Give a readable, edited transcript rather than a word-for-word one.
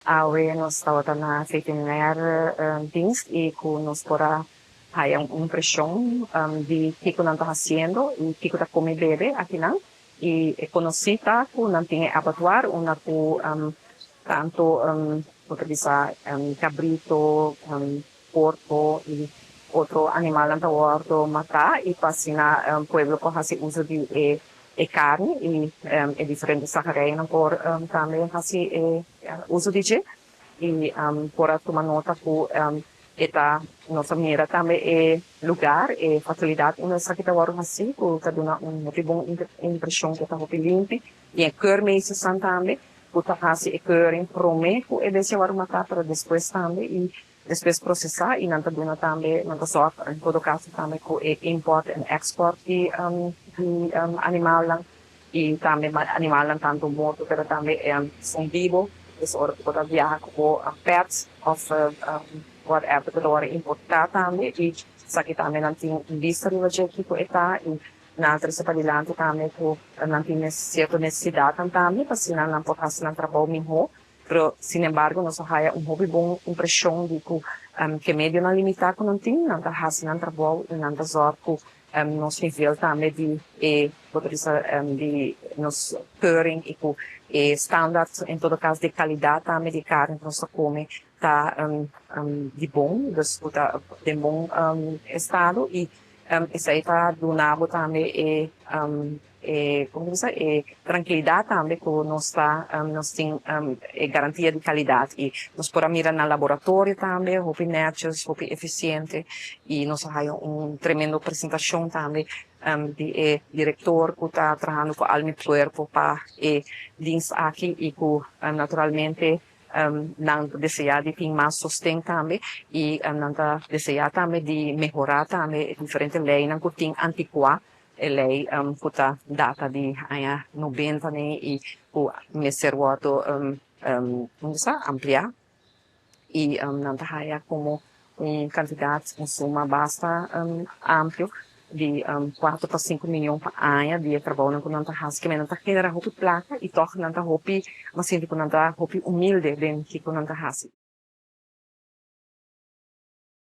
Awe nos tabata na veterinaire dienst y cu nos por a haya un impresion di kico nan ta haciendo y kico ta come bebe akinan. Y e conoci ta cu nan tin e abattoir unda cu tanto, bo ta bisa, cabrito, porco y otro animalnan ta wordo mata y pa asina pueblo por haci uso di e carni y e diferente zagerijennan por tambe haci e uso di dje. Y por a tuma nota cu e ta nos a mira tambe e lugar, e facilidad unda esaki ta wordo haci, cu ta duna un hopi bon impresion cu ta hopi limpi, y e keurmeestersnan tambe cu ta haci e keuring prome cu e bestia wordo mata, pero despues tambe y despues procesa, y nan ta duna tambe, nan ta zorg en todo caso tambe cu e import en export di animalnan y tambe animalnan tanto morto pero tambe son bibo. Dus ora cu bo ta viaha cu bo pets of whatever cu ta wordo importa tambe, y esaki tambe nan tin un bista riba dje kico e ta, y nan a trece padilanti tambe cu nan tin cierto necesidadnan tambe pa asina nan por haci nan trabou miho. Pero sin embargo nos a haya un hopi bon impresion di cu ke medionan limita cu nan tin, nan ta haci nan trabou y nan ta zorg cu nos nivel tambe di e, bo ta bisa, di nos keuring y cu e standaard en todo caso di calidad tambe di carni cu nos ta come ta di bon, dus cu ta den bon estado, y esey ta duna bo tambe e, como ta bisa, e trankilidad tambe cu nos tin e garantia di calidad. Y nos por a mira na laboratorio tambe, hopi netjes, hopi eficiente, y nos a haya un tremendo presentacion tambe di e director cu ta trahando cu alma y cuerpo pa e dienst aki y cu naturalmente nan ta desea di tin mas sosten tambe y nan ta desea tambe di mehora tambe diferente leynan cu tin anticua, e ley cu ta data di aña 90 y cu mester wordo amplia, y nan ta haya como un cantidad, un suma basta amplio di 4 pa 5 miyon pa aña di e trabounan cu nan ta haci, cu nan ta genera hopi placa y toch nan ta hopi, mi a sinti cu nan ta hopi humilde den kico nan ta haci.